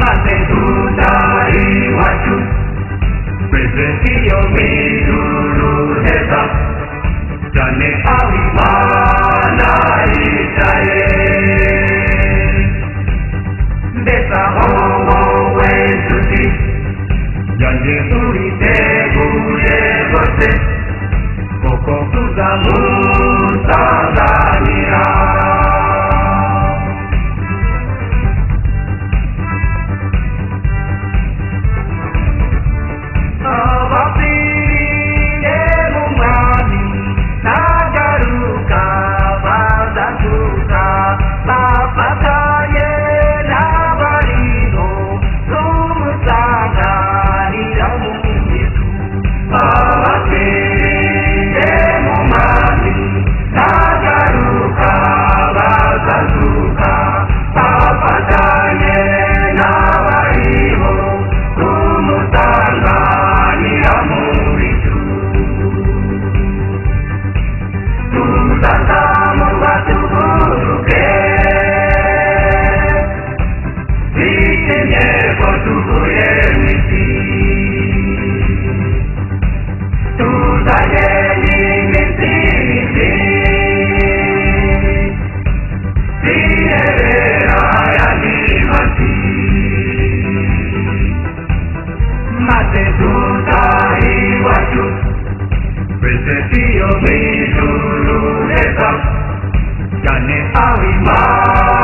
Maze tutahe iwacu, twese iyo mu ijuru heza cyane, aho Imana yicaye. Mbese aho wowe nshuti yanjye uriteguye rwose koko tuzamusanganira? Abapfiriye mu Mwami nagaruka bazazuka, bafatanye n'abariho tumusanganira mu bicu. Abapfiriye mu Mwami nagaruka bazazuka, bafatanye n'abariho tumusanganira mu bicu. Tuzazamurwa tuguruke, twishimye ko tuvuye mu isi, tuzagenda iminsi mike, twihebera ayandi masi. Maze tutahe iwacu, twese iyo mu ijuru heza cyane, aho Imana